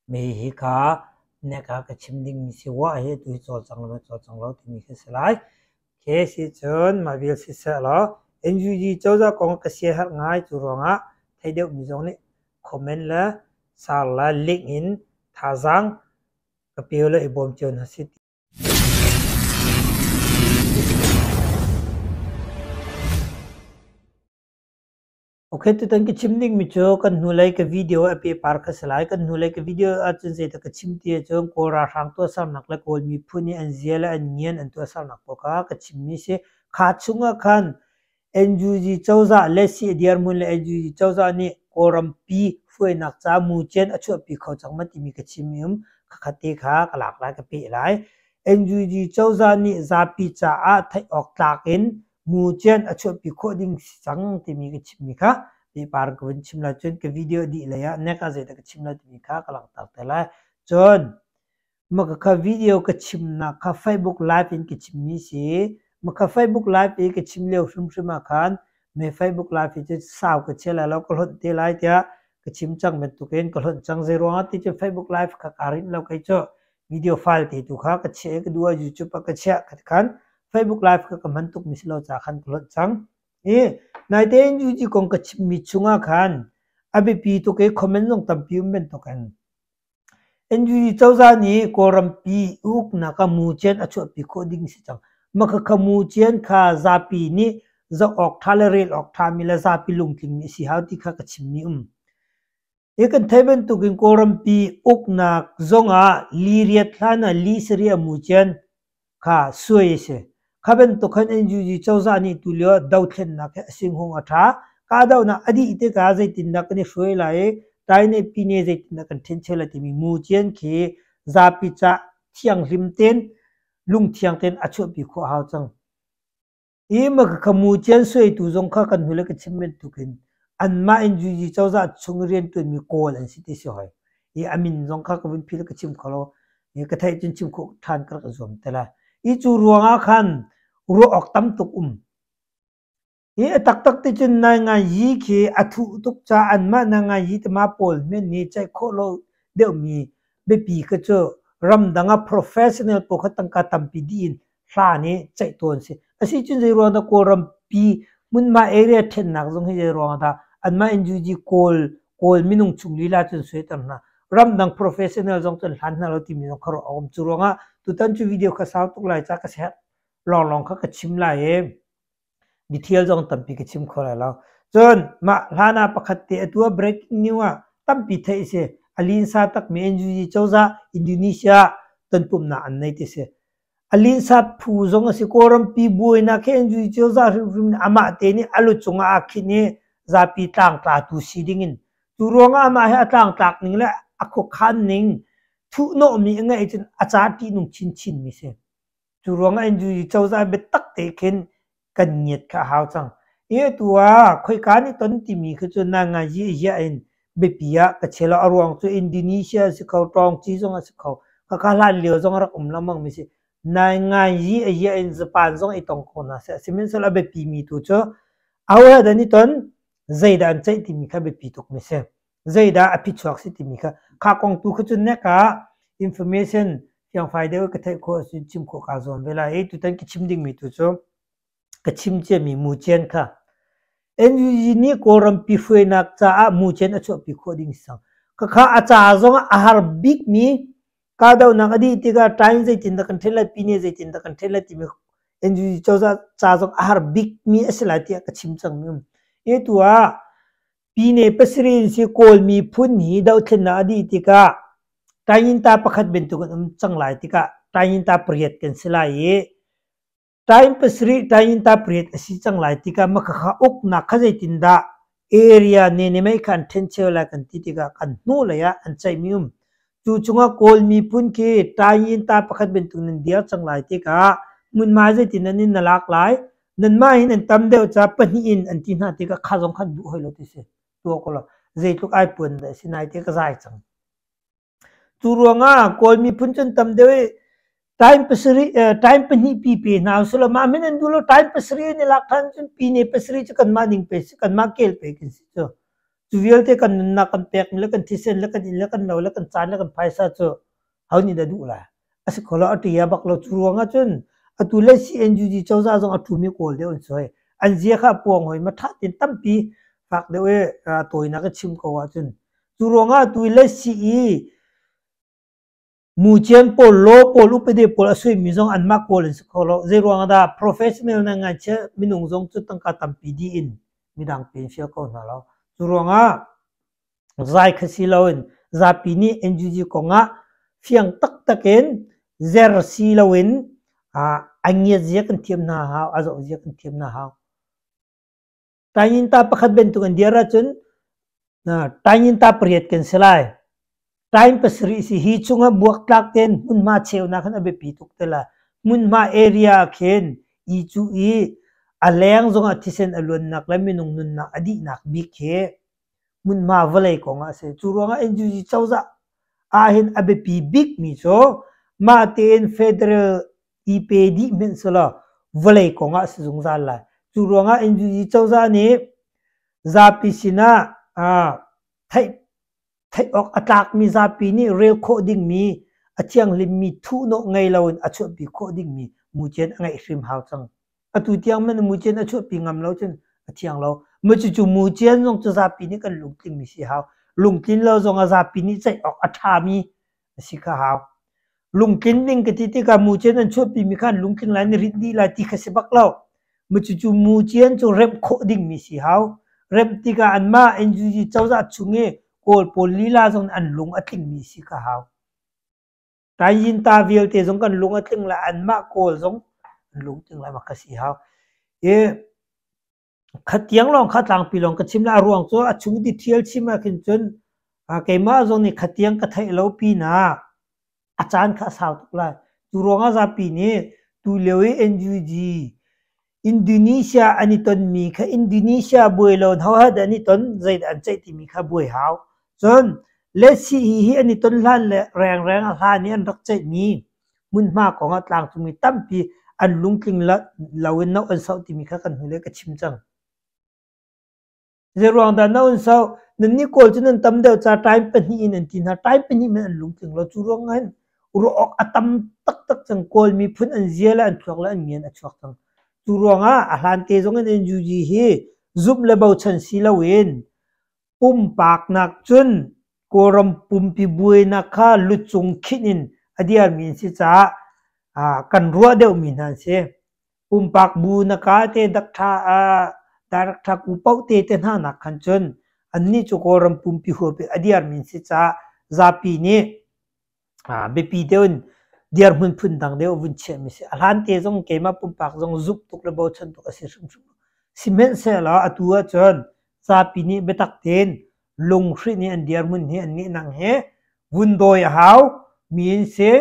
Mi hi kha nek ah ka chim dingmi si wah hi atu hi cawlcang lo cawlcang lo timi khi si lai. Khi si cun mah vial siseh law NUG cozah kong ka siaherh ngai cu ruangah thei deuhmi zong nih comment le share le link in thazaang ka pe le i bawm cio hna sih. Ok, tutan ka chim dingmi cu kan hnulei ka video a pehpar kha si lai. Kan hnulei ka video ahcun zeidah ka chim ti ahcun Kawl ralhrang tuahsernak le Kawl miphun i an zia le an ngian an tuahsernak pawl kha ka chimmi si. Kha chungah khan NUG cozah le si a dirhmun le NUG cozah nih Kawlrampi hruainak ca mucian a chuahpi kho cang ma timi ka chim i um. Khakhat te kha ka lak lai, ka peh lai. NUG cozah nih zapi caah theih awk tlak in mucian a chuahpi khawh ding si cang timi ka chimmi kha pehpar ka vun chim lai. Cun ka video dih lei ah nek ah zeidah ka chim lai timi kha ka langhter te lai. Cun maka kha video ka chimnak kha Facebook live in ka chimmi si. Maka Facebook live i ka chim lio hrimhrim ah khan me Facebook live hi cu sau ka chia lai lo ka hlonh te lai tiah ka chim cang bantukin ka hlonh cang. Zei ruangah ti cun Facebook live kha kaa rinh lo kei cu video file te tu kha ka chiah i ka duh ah YouTube ah ka chiah kha khan Facebook live kha ka hman tukmi si lo caah khan ka hlonh cang. I naite UG kong ka chimmi chungah khan a biapi tuk i comment zong tampi um bantukin NUG cozah nih Kawlrampi uknak ah mucian a chuahpi khawh ding si cang. Mah khakha mucian kha zapi nih zoh awk ṭha le rel awk ṭhami le zapi lungtlingmi a si hau ti kha ka chimmi um. Hi kan theih bantukin Kawlrampi uknak zongah li riat hlan ah li sarih mucian kha suai a si. Kha bantuk khan NUG cozah nih tulio dothlennak hi a singhung a ṭha. Kahdohnak a dih tikah zeitindah kan i hruai lai i Taine Pine zeitindah kan ṭhencheu lai timi mucian khi zapi cah thianghlim tein lungthiang tein a chuahpi khawh a hau cang. Hi makha mucian suaitu zong kha kan hnulei ka chim bantukin anmah NUG cozah chung i rianṭuanmi Kawl an si ti si hoi. Hi a min zong kha ka vun philh ka chim kho lo. Hi ka theih cun chim khawh ṭhan ka rak i zuam te lai. Hi cu ruangah khan ruah awk tam tuk um. Hi a taktak ti cun nainganyi khi a thuh tuk caah anmah nainganyi tama pawl hmenh nih ceih khawh lo deuhmi biapi kha cu ramdang ah professional pawl kha tangka tampi dih in hlan i ceih tawn si. Asi cun zei ruang dah Kawlram pi hmunhma area ṭhennak zong hi zei ruang dah anmah NUG Kawl Kawl minung chung lila cun suaiter hna. Ramdang professional zong cun hlan hna lo timi zong kha ruah a um. Cu ruangah tutan cu video kha sau tuk lai ca ka serh lawnglawng kha ka chim lai i detail zong tampi ka chim kho lai lo. Cun mah hlan ah pakhat te atu ah breaking news ah tampi theih a si. A linsa takmi NUG cozah Indonesia tonpumnak an nei ti si. A linsa phu zong a si. Kawlrampi buainak hi NUG cozah hrimhrim nih amah te nih a lu cungah aa khinh i zapi tlangtlatu si dingin. Cu ruangah amah hi a tlangtlak ning le a khuakhan ning thuhnawhmi a ngeih cun a ca ṭihnung chinchinmi si. Cu ruangah NUG cozah biatak te khin kan ngiat kha a hau cang. I atu ah khoika nih ton timi khi cu nangazi ziah in biapi ah ka chia lo. A ruang cu Indonesia a si kho, Tawngci zong a si kho. Khakha hlan lio zong a rak um lengmang mi si. Naingazi a ziah in Japan zong i tong ko hna seh. Sihmanhsehlaw a biapi mi tu cu aho he dah an i ton, zeidah an ceih timi kha biapi tuk mi si. Zeidah a phichuak si timi kha kha kong tu kha cu nek ah information fiangfai deuh ka theih khawh ahcun chim khawh kaa zuam ve lai i tutan ka chim dingmi tu cu ka chim ciami mucian kha NUG nih Kawlrampi hruainak caah mucian a chuahpi khawh ding si cang. Khakha a ca zongah a har bikmi kahdohnak a dih tikah ṭain zeitindah kan ṭhen lai, pine zeitindah kan ṭhen lai timi NUG cozah ca zong a har bikmi a si lai tiah ka chim cangmi um. I tu ah Pine pasarih in si Kawl miphun hi dohthlennak a dih tikah Tainta pakhat bantuk an um cang lai tikah Tainta pariat kan si lai i Tain pasarih Tainta pariat a si cang lai tikah mah khakha uknak kha zeitindah area nenemei kha an ṭhencheu lai kan ti tikah kan hnulei ah an ceihmi um. Cu chungah Kawl miphun khi Tainta pakhat bantuk nan dir cang lai tikah hmunhma zeitin nan in na lak lai Nanmah hi nan tam deuh ca pahnih in an ti hna tikah kha zong khan duh hoi lo ti si. Tuah ko law zeitluk ai puan dah si nai te ka zai cang. Cu ruangah Kawl miphun cun tam deuh i time pasarih time pahnih pi pe hna usih mah min an duh lo time pasarih in i lak than cun pi ne pasarih cu kanmah ning pe si kanmah kel pe kan si cu. Cu vialte kan nunnak kan pekmi le kan thisen le kan inn le kan lo le kan caan le kan phaisa cu ho nih dah duh lai? A si kho lo, a ṭia bak lo. Cu ruang ah cun atu le CNUG cozah zong a ṭhumi Kawl deuh an si hoi. An zia kha a puang hoi. Ma ṭha tein tampi fak deuh i tawinak i chim ko ahcun. Cu ruang ah atu le CE Mucian pawl, law pawl, upadi pawl a suimi zong anmah kawl an si kho lo. Zeiruang ah dah professional na ngaichia minung zong cu tangka tampi dih in midang pe in fial ko hna lo. Cu ruangah zai kha si loin zapi nih NUG kongah fiang taktak in zer si loin a ngiat zia kan thiam hna hau, a zoh zia kan thiam hna hau. Tainginta pakhat bantuk an dir ahcun tainginta pariat kan si lai. Tain pasarih si hi chungah buaktlak tein hmunhma cheunak hin a biapi tuk te lai. Hmunhma area ah khin i cu i a leng zongah thisen a luannak le minung nunnak a dihnak bik hi hmunhma vawlei kong ah a si. Cu ruangah NUG cozah ahhin a biapi bikmi cu mah tein federal i pe dih hmanh selaw vawlei kong ah a si zungzal lai. Cu ruangah NUG cozah nih zapi sinah theih Theih awk a tlakmi zapi nih rel khawh dingmi, a thianghlimmi thuhnawh ngei loin a chuahpi khawh dingmi mucian a ngeih hrim hau cang. Atu tiang man mucian a chuahpi ngam lo cun a thiang lo. Maw cucu mucian zong cu zapi nih kan lungtlingmi si hau. Lungtlin lo zong ah zapi nih ceih awk a ṭhami a si kha hau. Lungtlin ding ka ti tikah mucian an chuahpimi kha an lungtling lai, na rinh dih lai ti kha si bak lo. Cucu mucian cu remh khawh dingmi si hau. Remh tikah anmah NUG cozah chung i Kawl pawl lila zong nih an lung a tlingmi si kha hau. Taiyinta vialte zong kan lung a tling lai, anmah Kawl zong an lung tling lai ma kha si hau. I Khatiang lawng kha tlangpi lawng ka chim lai. A ruang cu a chung i thial chim ah khin cun keimah zong nih khatiang ka theih lo pinah a caan kha a sau tuk lai. Cu ruangah zapi nih tulio i NUG Indonesia an i tonmi kha Indonesia buai lo in hoho dah an i ton, zeidah an ceih timi kha buai hau. Cun Letsi hi an i ton hlan le rengreng a hlan i an rak ceihmi hmunhma kongah tlangcungmi tampi an lungtling loin no an soh timi kha kan hnulei ka chim cang. Zeiruang dah no an soh? Nannih Kawl cu nan tam deuh ca time pahnih in an ti hna. Time pahnih men an lungtling lo. Cu ruang ah hin ruah awk a tam taktak cang. Kawl miphun an zia le an thluak le an ngian a chuak cang. Cu ruangah a hlan te zong in NUG hi zumh le bochan si loin Pumpak nakcun Kawlram pumpi buainak kha lucung khinh in a dirmi an si caah kan ruah deuhmi hna an si. Pumpak bu na ka te director ku paoh te te hna nak khan cun annih cu Kawlram pumpi huap in a dirmi an si caah zapi nih biapi deuh in dirhmun phundang deuh vun chiahmi si. A hlan te zong keimah pumpak zong zumh tuk le bochan tuk a si hrimhrim. Sihmanhsehlaw atu ahcun zapi nih biatak tein lunghrinh i an dirhmun hi annih nang hi vun dawi a hau mi an si.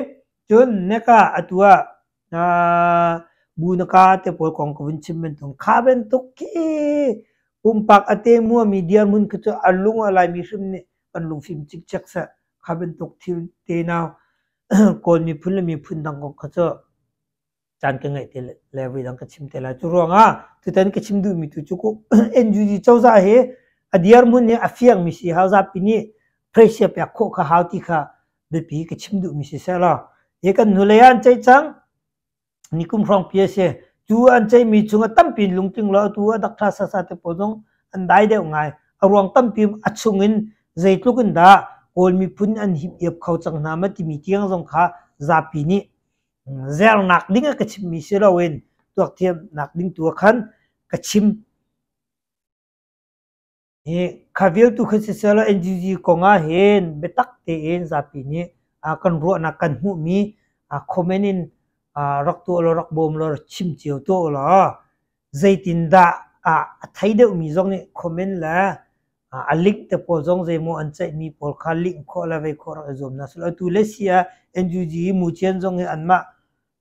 Cun neka atu ah bu na ka te pawl kong ka vun chim bantuk kha bantuk khi pumpak a te muami dirhmun khi cu a lung a laimi hrim nih kan lungfim cikcek seh. Kha bantuk thil tenau Kawl miphun le miphun dang kong kha cu caan ka ngeih te le voi dang ka chim te lai. Cu ruangah tutan ka chim duhmi tu cu NUG cozah hi a dirhmun hi a fiangmi si hau zapi nih pressure pek khawh kha hau ti kha biapi ka chim duhmi si seh law hi kan hnulei ah an ceih cang. Nikum hrawngpi a si. Cu an ceihmi chungah tampi in lungtling lo atu a dak ṭha sasa te pawl zong an dai deuh ngai. A ruang tampi a chung in zeitluk in dah Kawl miphun an hip iap kho cang hna ma timi tiang zong kha zapi nih zernak ding a ka chimmi si loin tuakthiamnak ding tu ah khan ka chim. Hi kha vialtu kha siseh NGG kong ah hin biatak tein zapi nih kan ruahnak kan hmuhmi comment in rak tuah law rak bawm law chim cio tuah ulaw zeitindah a thei deuhmi zong nih comment le a link te pawl zong zeimaw an ceihmi pawl kha link khawh le vei khawh rak i zuam hna seh. Atu le si ah NUG mucian zong hi anmah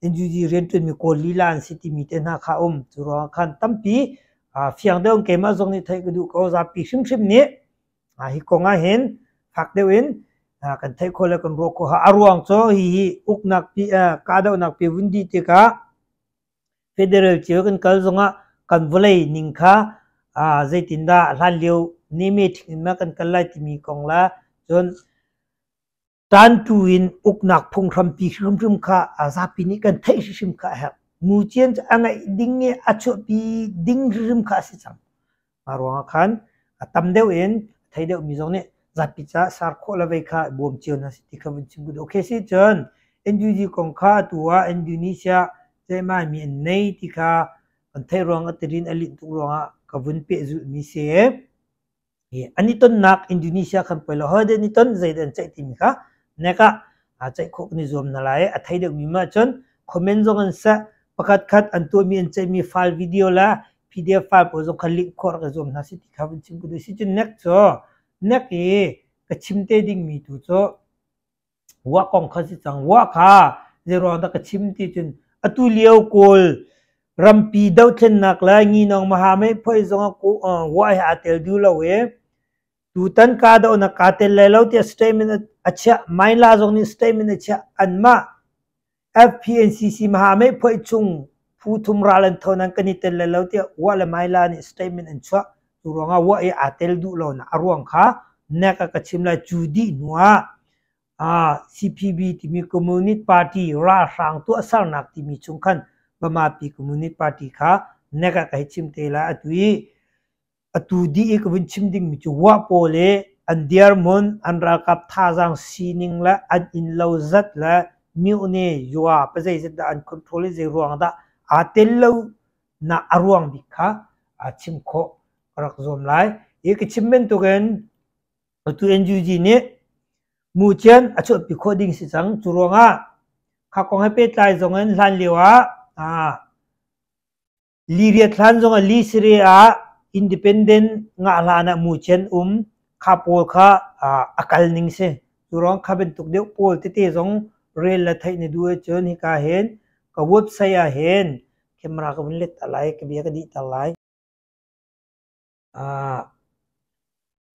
NUG rianṭuanmi Kawl lila an si timi te hna kha a um. Cu ruangah khan tampi fiang deuh in keimah zong nih theih ka duh ko. Zapi hrimhrim nih hi kong ah hin fak deuh in kan theih khawh le kan ruah khawh. A ruang cu hihi uknak pi kahdohnak pi vun dih tikah federal cio kan kal zongah kan vawlei ning kha zeitindah hlanlio Neme ṭhing in ma kan kal lai timi kong le cun ṭantu in uknak phunghrampi hrimhrim kha zapi nih kan theih hrimhrim kha a herh. Mucian cu a ngeih ding i a chuahpi ding hrimhrim kha a si cang. Mah ruangah khan a tam deuh in a thei deuhmi zong nih zapi caah sar khawh le vei kha bawm cio hna sih ti kha vun chim ka duh. Okay si cun NUG kong kha atu ah Indonesia ceihmaimi an nei ti kha kan theih ruang a tirin a linh tuk ruangah ka vun pehzulhmi si. An i tonnak Indonesia khan poi lo hoi an i ton zeidah an ceih timi kha nek ah ceih khawh kan i zuam hna lai. A thei deuhmi mah cun comment zong an seh, pakhat khat an tuahmi an ceihmi file video le PDF file pawl zong kha link khawh rak i zuam hna sih ti kha vun chim ka duh. Si cun nek cu nek i ka chim te dingmi tu cu Wah kong kha si cang. Wah kha zeiruang dah ka chim ti cun atu lio Kawl rampi dohthlennak le nginawng mahamei phuai zong ah wah he aa tel duh lo i tutan kahdohnak kaa tel lai lo tiah statement a chiah. Maila zong nih statement a chiah. Anmah FPNCC mahamei phuai chung phu thum ral an tho nain kan i tel lai lo tiah wah le Maila nih statement an chuah. Cu ruangah wah i aa tel duh lonak a ruang kha nek a ka chim lai. Cu dih hnu ah CPB timi Communist Party ralhrang tuahsernak timi chung khan Bamapi Communist Party kha nek ah ka hei chim te lai. Atu i atu dih i ka vun chim dingmi cu wah pawl i an dirhmun, an ralkap thazaang sining le an innlo zat le myone yua pazeizat dah an control i zei ruang dah aa tel lo nak a ruang bik kha chim khawh ka rak zuam lai. Hi ka chim bantukin Atu NUG nih mucian a chuahpi khawh ding si cang. Cu ruangah kha kong he pehtlai zong in hlan lio ah liriat hlan zong ah lisire ah independent ngah hlan ah mucian um kha pawl kha a kal ning si. Cu ruang kha bantuk deuh pawl tete zong rel le theih na duh ahcun hika hin ka website ah hin camera ka vun let ta lai, ka bia ka dih ter lai.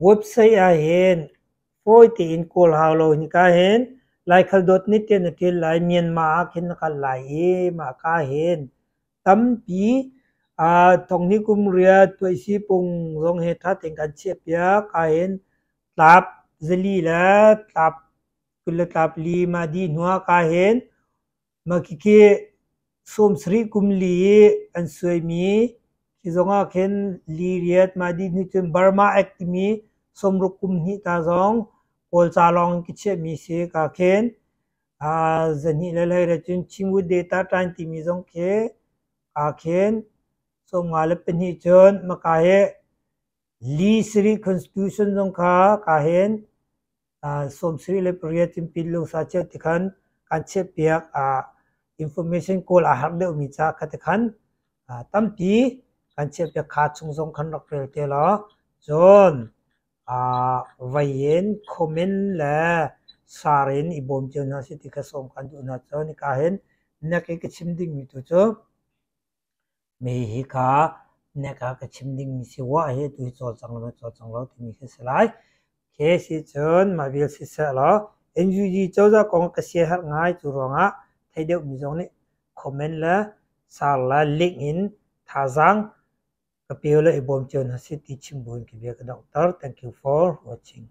Website ahhin fawi tein kawl hau lo. Hika hin Laikhal dawtnit tiah na ṭial lai. Myanmar ah khin na kal lai i mahka hin tampi thonghnih kum riat tuaisi pung zong hi ṭha tein kan chiahpiak. Ahhin tlap zali le tlap 20 le tlap li mah dih hnuah ka hin Mah khikhi 70 kum li i an suaimi khi zongah khin li riat mah dih hnu cun Burma Act timi 60 kum hnih ta zong Kawlca lawng in ka chiahmi si ka khin zahnih le hlei riat cun Chinwood Data Time timi zong khi kaa khin 52 cun maka hi Li sarih Constitution zong kha kaa hin 78 in pin lungsa cio ti khan kan chiahpiak. Information kawl aa harh deuhmi ca kha ti khan tampi kan chiahpiak. Kha chung zong khan rak rel te law cun vei in comment le share in i bawm cio hna sih ti kha sawm kan duh hna. Cun hika hin nek i ka chim dingmi tu cu Mi hi kha nek ah ka chim dingmi si wah hi atu hi cawlcang lo cawlcang lo timi khi si lai. Khi si cun mah vial siseh law NUG cozah kong ka siaherh ngai cu ruangah thei deuhmi zong nih comment le share le link in thazaang ka pe le i bawm cio hna sih ti chim buin ka bia ka donghter. Thank you for watching.